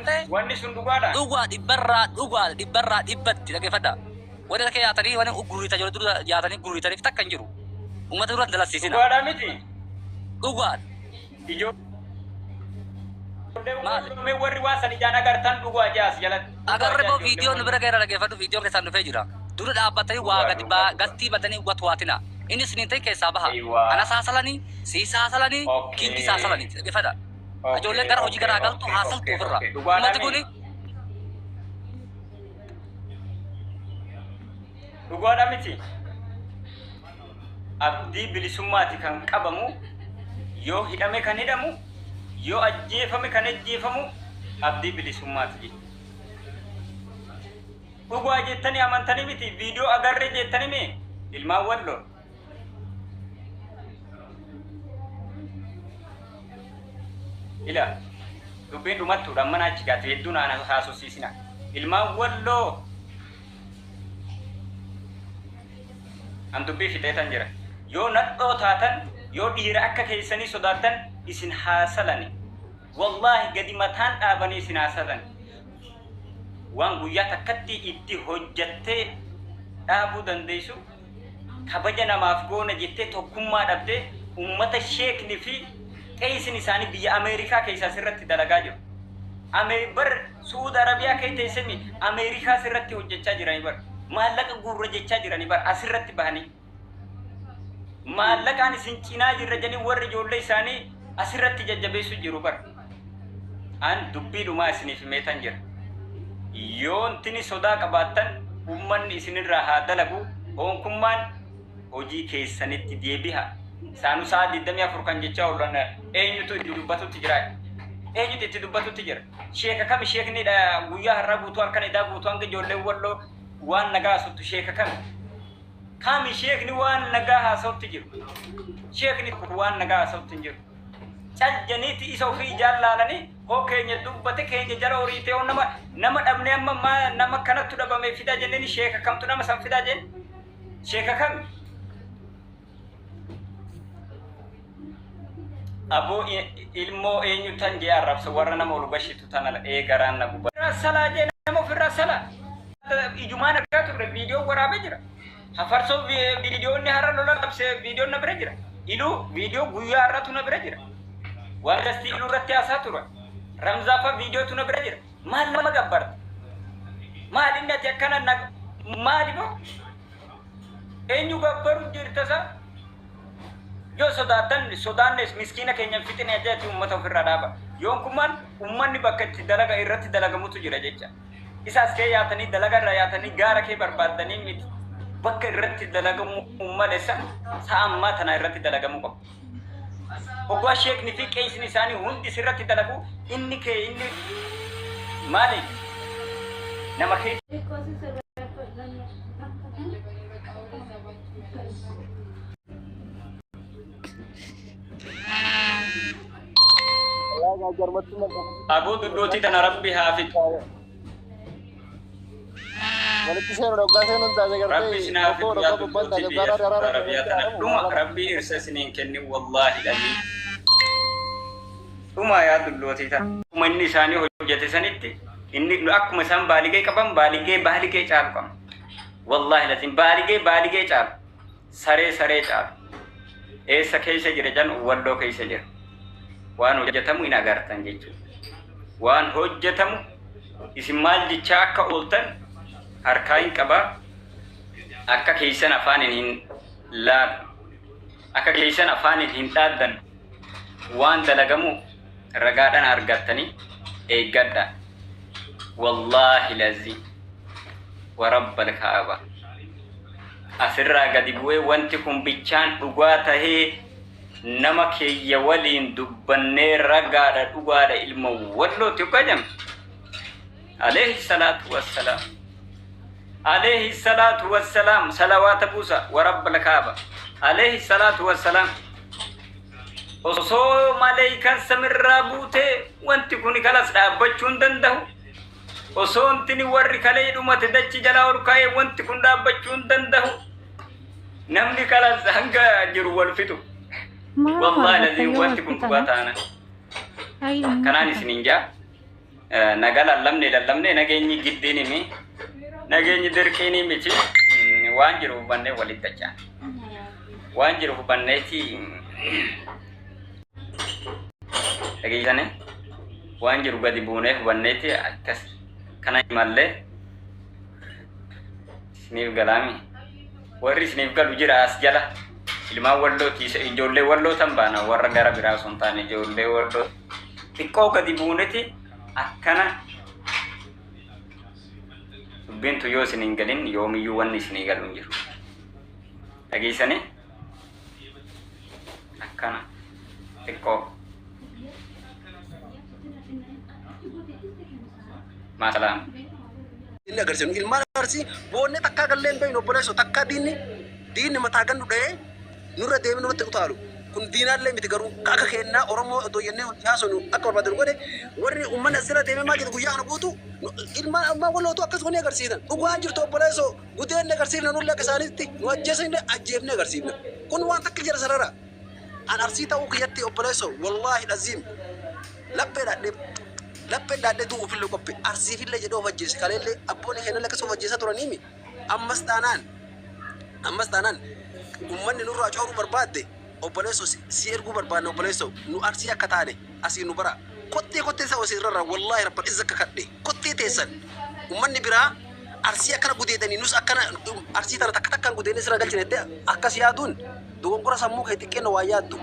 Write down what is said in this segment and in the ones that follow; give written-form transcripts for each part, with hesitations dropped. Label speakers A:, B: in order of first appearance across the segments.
A: Ta'e
B: Wanni sun dhugaadha.
A: Dhugaa dhibbarraa dhugaa dhibbarraa dhibbatti dhaggeeffadha. Wani akka yaatanii wani gurriita jiru dura yaatanii gurriitaniif takka hin jiru. Uummata dura dalasiisina.
B: Dhugaadha miti.
A: Dhugaadha.
B: Ijoollee
A: Maali?
B: warri warri waan san ijaan agartan dhugaa jaas jalatti. Dhugaa
A: Agarre
B: jaa
A: boo
B: ijoollee
A: viidiyoon nu
B: warri.
A: bira ga'eera, dhaggeeffadhu, viidiyoon keessaan dhufee jira. Dura dhaabbatanii waa
B: Dhugaa
A: gadi
B: dhugaa
A: baa
B: dhugaa.
A: gastii batanii watwaatina. Inni isiniin ta'e keessaa baha.
B: Eywaa.
A: Ana saasalanii, sii saasalanii, kingi saasalanii. Dhaggeeffadha. Ijoolleen gara hojii garaa galtu haasaltu ofirra.
B: Okay. Dhugaadha
A: Uummati
B: mi?
A: kuni
B: Dhugaadha miti. Abdii Bilisummaati kan qabamu, yoo hidhame kan hidhamu, yoo ajjeefame kan ajjeefamu Abdii Bilisummaati jechuudha. Dhugaa jettanii amantanii miti, viidiyoo agarree jettanii mi ilmaan Walloo. Ila dubbiin dhumattuudha, amma achi gaate hedduu naan haasofsiisina. Ilmaan Walloo, an dubbii fixeetan jira. Yoo nadhoo taatan, yoo dhiira akka keessanii sodaattan, isin haasalani. Wallaahi gadi mataan dhaabanii isin haasalani. Waan guyyaa takkatti itti hojjattee dhaabuu dandeessu, kabaja namaaf goona jettee tokkummaa dhabdee, ummata sheekni fi qeeysin isaanii biyya Ameerikaa keessaa sirratti dalagaa jiru. Ame bar Su'uud Arabiyaa kee teessemi Ameerikaa sirratti hojjechaa jiranii bar. Maallaqa guurra jechaa jiranii bar asirratti bahanii. Maallaqaan isin cinaa jirra jedhanii warri ijoollee isaanii asirratti jajjabeessu jiru bar. An dubbii dhumaa isiniif himeetan jira. Yoontini sodaa qabaattan ummanni isinirraa haa dalagu, hoonkummaan hojii keessanitti deebiha. Isaanuu sa'a 24 kan jechaa oolan eenyutu itti dubbatutti jira? Eenyutu itti dubbatutti jira? Sheeka kami sheekni guyyaa har'aa guutuu halkan edaa guutuu hanga ijoolleen Walloo waan nagaa haasoftu sheeka kami? Kami sheekni waan nagaa haasa'utti jiru? Sheekni tokko waan nagaa haasa'utti hin jiru. Cal janiiti isa ofii ijaan laalanii hoo keenya dubbate keenya jala horiitee hoo nama nama dhabnee amma maa nama kanattu dhabame fidaa jenneen, sheeka kamtu nama san fidaa jeen, sheeka kami? Aboo ilmoo eenyu tan jee arrabsa warra nama ol gashitu tana ee garaan na guba. Salaa jee nama ofirraa salaa. Ijumaan argaa turre, viidiyoo waraabee jira. Hafarsoo viidiyoonni har'a lola labse viidiyoon na bira jira. Iluu viidiyoo guyyaa har'atu na bira jira. Waan gastii Iluu irratti haasaa ture. Ramzaafa viidiyootu na bira jira. Maal nama gabbarta? Maal inni ati akkana na maali boo? Eenyu gabbaru jirta isa? Yoo sodaattan sodaannes miskiina keenya hin fixine jeeti uummata ofirraa dhaaba. Yoonkummaan uummanni bakka itti dalaga irratti dalagamutu jira jecha. Isaas kee yaatanii dalaga irra yaatanii gaara kee barbaaddanii miti. Bakka irratti dalagamu malee sa'a ammaa tana irratti dalagamuu qabu. Hoggaa sheekni fi qeesni isaanii hundi sirratti dalagu, inni kee inni maali nama kee Aboo dullootii tana Rabbi haa fixu.
C: Walitti seenuu dhoggaa seenuun taate
B: Rabbi
C: gartee
B: isin haa
C: tokko
B: fixu yaa
C: dhoggaa bobbaan
B: dullootii
C: taate
B: biyya
C: dhoggaa
B: Saudi
C: daraara
B: Arabiyaa
C: walitti
B: tana
C: araaramu
B: dhuma
C: waan
B: Rabbi irsa isiniin kennin, wallaahi dhagii. Dhuma yaa dullootii tana. Akkuma inni isaanii hojjete sanitti inni akkuma isaan baaligee qaban baaligee baaligee caalu qabna. Wallaahi lazim baaligee baaligee caalu. Saree saree caalu. Eessa keessa jira jan Walloo keessa jira. Waan hojjetamu hin agartan jechuudha. Waan hojjetamu isin maal jechaa akka ooltan harkaa hin qabaa. Akka keessan afaaniin hin laalu. Akka keessan afaaniin hin dhaaddan. Waan dalagamu ragaadhaan argattanii eeggadha. Wallaahi lazii. Warabbal kaaba. Asirraa gadi bu'ee wanti kun bichaan dhugaa tahee nama keeyya waliin dubbannee ragaadha, dhugaadha, ilma Wallooti hoggaa jedhame. Alayhi salaatu wassalaam. Alayhi salaatu wassalaam. Salawaata buusa warabbal kaaba. Alayhi salaatu wassalaam. Osoo maleeykan samirraa buutee wanti kun kalas dhaabbachuu hin danda'u. Osoo intini warri kalee dhumate dachi jalaa ol ka'ee wanti kun dhaabbachuu hin danda'u. Namni kalas hanga jiru wal fixu.
D: Maal
B: Wallaahi
D: argatta
B: lazii
D: yoo
B: wanti
D: wal
B: kun dhugaa
D: fixan?
B: taana.
D: Ay, uummata
B: Kanaan
D: kana.
B: isiniin jaa. Nagaa lallabne lallabne nageenyi giddiin himi nageenyi dirqiin miti. Waan jiru hubannee walitti dachaan waan jiru hubanneeti dhageessanii waan jiru gadi buunee hubanneeti akkas kana mallee isiniif galaami. Warri isiniif galu jira as jala ilmaan wallooti, ijoollee walloo tan baana, warra gara biraa osoo hin taane ijoollee walloo xiqqoo gadi buuneti akkana dubbiintu yoo isin hin galin yoomiyyuu wanni isinii galu hin jiru. Dhageessanii akkana xiqqoo maasalaam.
D: Inni agarsiifnu ilmaan Arsii boonnee takkaa gallee hin beeknu, obboleessoo. Takkaa diinni mataa gannu dha'ee nurra deemee nurratti utaalu kun diinaallee miti, garuu akka kennaa Oromoo otoo jennee walitti haasofnu akka barbaadan godhe. Warri uummanni asirra deemee maal jedhu guyyaa kana guutuu ilmaan ammaa wallootu akkas godhanii agarsiisan. Dhugaan jirtu, obboleessoo, gudeenne agarsiifna. Nullee akka isaaniitti nu ajjeesanillee ajjeefnee agarsiifna. Kun waan takka jira sarara. An Arsii ta'uu kiyyatti, obboleessoo, wallaahi aziim, laphee dhaadhee lapheen dhaadhee du'uufillee qophii. Arsiifillee jedhee of ajjeese. Kaleellee abboonni keenyallee akkas of ajjeesaa turaniimi. Ammas taanaan ummanni nurraa cooruu barbaadde, obboleessoo, si erguu barbaadne. Obboleessoo, nu Arsii akka taane asii nu bara. Kottee kottee isa osii irra, wallaahi rabbal izza kakadhe, kottee teessan ummanni biraa Arsii akkana gudeedanii nus akkana Arsii tana takka takkaan gudeedanii sirra galchine jettee akkas yaaduun dogongora sammuu kee xiqqeenna waa yaaddu.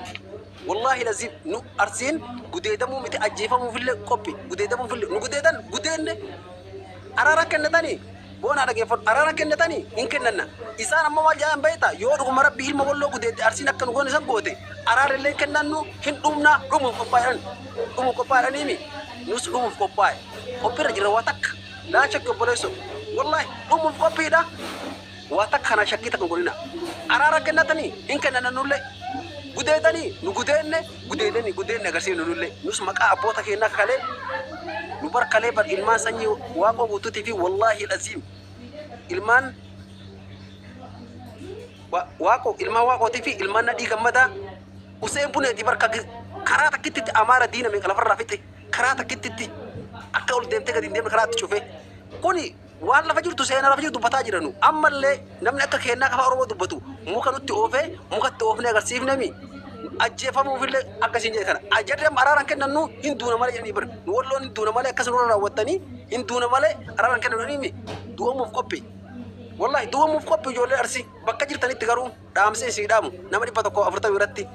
D: Wallaahi lazim, nu Arsiin gudeedamuu miti, ajjeefamuufillee qophi. Gudeedamuufillee nu gudeedan gudeenne. Araara kennatanii boonaa dhageeffadhu, araara kennatanii hin kennanna. Isaan amma maal jedhan beektaa? Yoo dhuguma rabbi ilma walloo gudeedde Arsiin akka nu goone san goote, araara illee kennannu hin dhumna, dhumuuf qophaa'edhan, dhumuuf qophaa'edhaniimi. Nus dhumuuf qophaa'e, qophiirra jirra. Waa takka laa shakki, obboleesso, wallaahi dhumuuf qophiidha. Waa takka kana shakkii takka hin godhina. Araara kennatanii hin kennanna. Nullee gudeedanii nu gudeenne, gudeedanii gudeenne agarsiifnu. Nullee nus maqaa abboota keenyaa kalee nu bar kalee bar ilmaan sanyii Waaqoo Guutuutii fi wallaahi aziim ilmaan Waaqoo, ilmaan Waaqootii fi ilmaan Nadhii Gammadaa, Useen Buneeti bar karaa takkitti Amaara diina meeqa lafarraa fixe. Karaa takkitti akka ol deemtee gadi hin deemne karaa itti cufe. Kuni waan lafa jirtu, seenaa lafa jirtu dubbataa jiranu. Ammallee namni akka kennaa kafa Oromoo dubbatu muka nutti oofee mukatti oofnee agarsiifnemi. Ajjeefamuufillee akkasiin jedhe kana jarri amma araaraan kennannu hin duuna malee jedhanii bar. Nu walloon hin duuna malee, akkas nurra raawwattanii hin duuna malee araaraan kennannu jedhanii du'amuuf qophii. Wallahi du'amuuf qophii. Ijoollee Arsii bakka jirtanitti garuu dhaamsee isii dhaamu, nama 140 irratti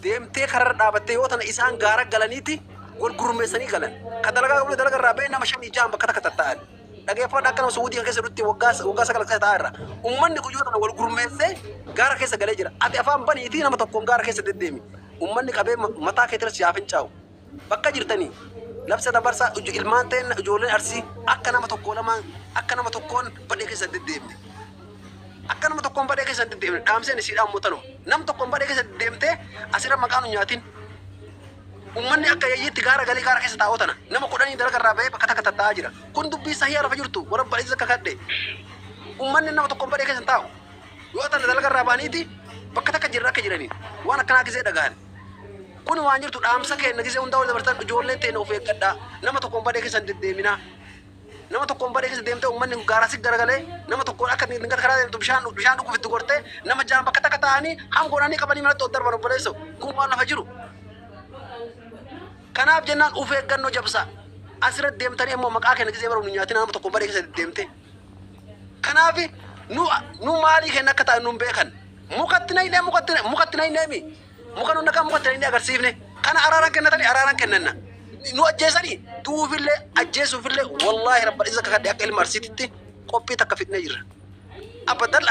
D: deemtee kararra dhaabattee yoo tana isaan gaara galaniiti wal gurmeessanii galan. Ka dalagaa qabdu dalaga irraa ba'ee nama shanii ja'an bakka takka tatta'an. Dhageeffadha, akka nama Suudii kan keessa jirutti waggaa waggaa 9 keessa taa'aa irra. Uummanni kun yoo tana wal gurmeessee gaara keessa galee jira. Ati afaan baniitii nama tokkoon gaara keessa deddeemi. Uummanni qabee mataa keetirra si haa fincaa'u. Bakka jirtanii labsa dabarsaa, ilmaan ta'een ijoolleen Arsii akka nama tokko lamaan akka nama tokkoon badhee keessa deddeemne. Akka nama tokkoon badhee keessa deddeemne dhaamseen isii dhaamu tanuma. Nam tokkoon badhee keessa deddeemtee asirra maqaa nu nyaatin. Uummanni akka yayyiitti gaara galee gaara keessa taa'oo tana nama 10 dalaga irraa bahee bakka takka tattaa'aa jira. Kun dubbii sahiyaa lafa jirtu, warra bal'isa kakadhe. Uummanni nama tokkoon badhee keessa hin taa'u. Yoo tana dalaga irraa bahaniiti bakka takka jirra akka jiraniin waan akkanaa gisee dhagahan. Kun waan jirtu dhaamsa kenna gisee hundaa wal dabartan. Ijoolleen teenya of eeggadhaa. Nama tokkoon badhee keessa hin deddeeminaa. Nama tokkoon badhee keessa deemtee uummanni gaaraa si garagalee nama tokkoon akka dingata karaa deemtu bishaan dhuguuf itti gortee nama jaan bakka takka taa'anii hangoonanii qabanii manatti ol darban, obboleesso. Kun waan lafa jiru. Kanaaf jennaan of eeggannoo jabsaa. Asirra deemtanii immoo maqaa kenna gisee bara nu nyaatina nama tokkoon badhee keessa deddeemte. Kanaaf nu maalii kenna akka ta'an nun beekan. Mukatti naynee mukatti nayneemi. Muka nu naqaa mukatti naynee agarsiifne. Kana araaraan kennatanii araaraan kennanna. Nu ajjeesanii du'uufillee ajjeesuufillee, wallaahi rabbal izza kakadhe, akka ilma Arsiititti qophii takka fidnee jirra. Abadan.